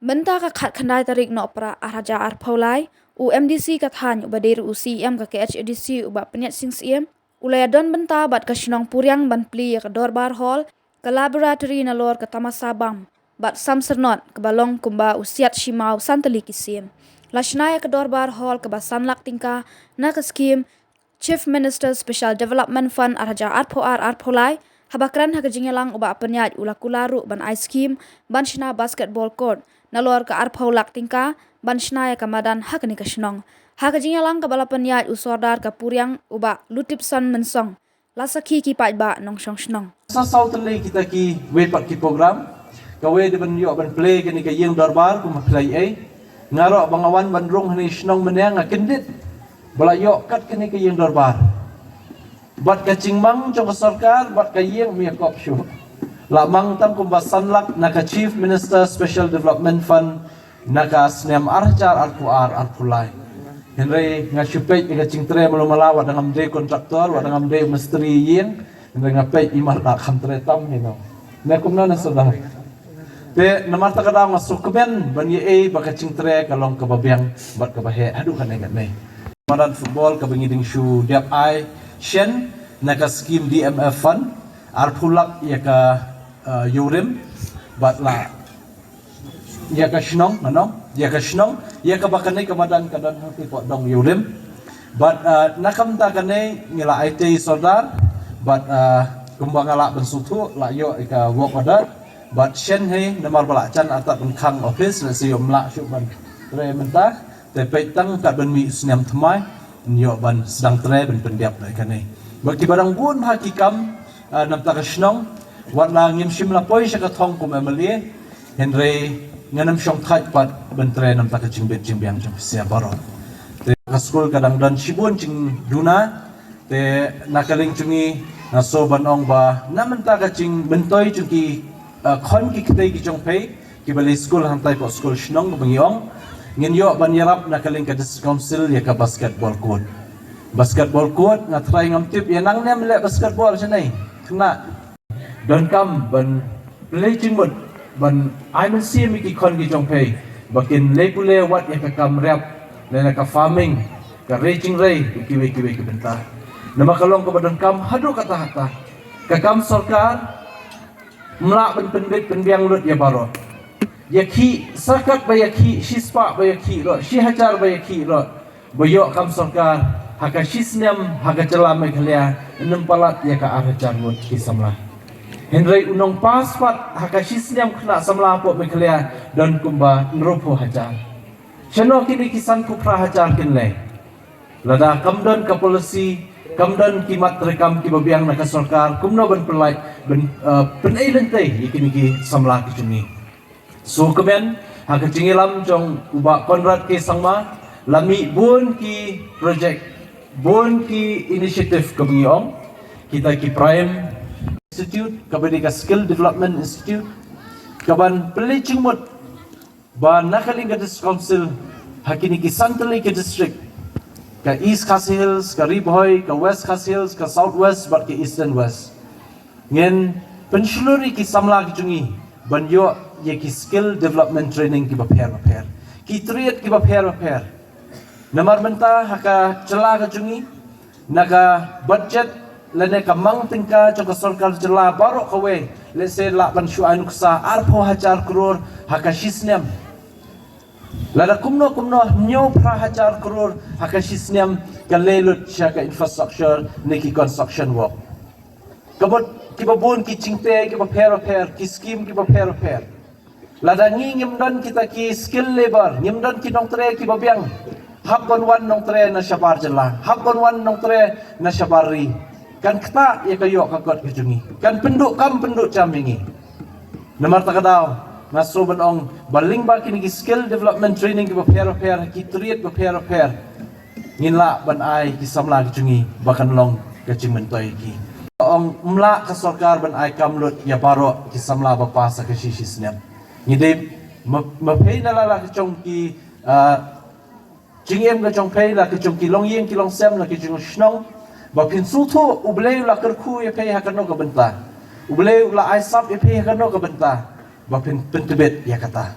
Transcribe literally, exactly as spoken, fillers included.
Mynta ka khatkhyndai tarik Nohprah arhajar arphew lai, u M D C ka thaiñ uba dei ruh u C E M ka K H A D C u Bah Pynïaid Sing Syiem, u la ïadon bynta bad ka shnong Puriang ban plie ïa ka dorbar hall, ka laboratory nalor ka tamasa bam bad samsyrnot kaba long kumba u siat shimaw san tylli ki siem. La shna ïa ka dorbar hall kaba san lak tyngka na ka skhim Chief Minister Special Development Fund arhajar arphew ar arphew lai, haba kren ha ka jingïalang u Bah Pynïaid u la kular ruh ban ai skhim ban shna basketball court nalor ka arphew lak tyngka ban shna ïa ka madan ha kane ka shnong. Ha ka jingïalang kaba la pynïaid u Sordar ka Puriang u Bah Lutipson Mynsong, la sakhi ki paidbah nongshong shnong. Sa saw tylli kita kiwei pat ki program, kawei dei ban ïoh ban plie kane ka ïing dorbar kum ha plie ei. Nga ruh ba nga wan ban rung hangne shnong mynne nga kyndit ba la ïoh kat kane ka ïing dorbar. Bad ka jingmang jong ka sorkar bad ka ïing ym ïakop shuh. La mang tang kumba san lak na ka Chief Minister Special Development Fund na ka snem arhajar arphew ar arphew lai. Hynrei nga shu peit ïa ka jingtrei malu mala, wat da ngam dei kontraktor, wat da ngam dei mistri ïing, hynrei nga peit i mar la kham trei tam hi no. Ne kumno ne Sordar? Te namar kata ka daw nga sngewkmen ban ïa ei ba ka jingtrei ka long kaba biang bad kaba heh haduh katne katne. Madan football kaba ngi dang shu dep ai shen na ka skhim D M F fund, arphew lak ïa ka, eh, ïurim bad la ïa ka shnong, nano, ïa ka shnong, ïa kaba kane ka madan ka don hangtei poh dong ïurim. Bad, eh, na ka bynta kane ngi la aiti Sordar bad, eh, kumba nga la pynsngewthuh la ïoh ïa ka work order. Bad shen hi namar ba la jan artat ban khang office, la shu ym lah shuh ban trei mynta. Te peit tang kat ban mih snem thymmai yn ïoh ban sdang trei ban pyndep ïa kane. Bad kiba dang bun bha ki kam, ah, namar ka shnong, wat la ngim shym la poi sha ka thong kum M L A, hynrei ngan ym shong thait pat ban trei namar ka jingbit jingbiang jong pisa baroh. Te ka skul ka dang don shibun jingduna, te na ka liang jong ngi nga sngew ban ong ba na mynta ka jingmyntoi jong ki, ah, khon ki kti ki jong phi, kiba leit skul hangtai poh skul shnong ba ngi ong, ngin ïoh ban ïarap na ka liang ka District Council ïa ka basketball court. Basketball court nga trai ngam tip ïa nang ne em leh basketball sha nei. Kena. Donkam ban pynleit jingmut ban ai mynsiem ïa ki khon ki jong phi ba kin leh pule wat ïa ka kam rep, lane ka farming, ka rei jingrei, ïa kiwei kiwei ki bynta. Namar ka long kaba donkam haduh katta katta. Ka kam sorkar ym lah ban pynbit pynbiang lut ïa baroh. Ïa khih, sa kat ba ïa khih, shispah ba ïa khih ruh, shihajar ba ïa khih ruh, ba ïoh kam sorkar ha ka shisnem ha ka jylla Meghalaya, ym palat ïa ka arhajar ngut ki samla. Hynrei u nongpass pat ha ka shisnem khynnah samla poh Meghalaya don kumba hynriewphew hajar. Shano kine ki sanphew phra hajar kin leit? Lada kam don ka policy, kam don ki mat treikam kiba biang na ka sorkar, kumno ban pynlait, ban, eh, pynlait lynti ïa kine ki samla ki jong ngi. Sngewkmen ha ka jingïalam jong u Bah Conrad K Sangma, la mih bun ki project, bun ki initiative kaba ngi ong, kita ki Prime Institute, kaba dei ka Skill Development Institute, kaban pynleit jingmut ba na ka liang ka District Council ha kine ki san tylli ki district, ka East Khasi Hills, ka Ri Bhoi, ka West Khasi Hills, ka South West bad ka Eastern West, ngin pynshlur ïa ki samla ki jong ngi ban ïoh ïa ki skill development training kiba pher bapher, ki trade kiba pher bapher. Namar mynta ha ka jylla ka jong ngi, na ka budget lane ka mang tyngka jong ka sorkar jylla baroh kawei, lehse lah ban shu ai nuksa arphew hajar klur ha ka shisnem. Lada kumno kumno hynñiew phra hajar klur ha ka shisnem ka leit lut sha ka infrastructure ne ki construction work. Ka bun, kiba bun ki jingtei kiba pher bapher, ki skim kiba pher bapher. Lada ngi ngim don kita ki skilled labour, ngim don ki nongtrei kiba biang, hap ban wan nongtrei na shabar jylla, hap ban wan nongtrei na shabar ri, kan ktah ïa ka ïoh ka kot ka jong ngi, kan pynduh kam pynduh jam ïa ngi. Namar kata ka daw nga sngew ban ong ba lyngba kine ki skill development training kiba pher bapher, ki trade ba pher bapher, ngin lah ban ai ki samla ki jong ngi ba kan long ka jingmyntoi ïa ki. Ong ym lah ka sorkar ban ai kam lut ïa baroh ki samla ba pass ha ka shi shisnem. Ngi dei ma, ma phi na la la ka jong ki, ah, jingim ka jong phi, la ka jong ki longïing ki longsem, la ka jong shnong, ba phin sngewthuh U Blei u la kyrkhu ïa phi ha kano ka bynta, U Blei u la ai sap ïa phi ha kano ka bynta, ba phin pyntbit ïa kata.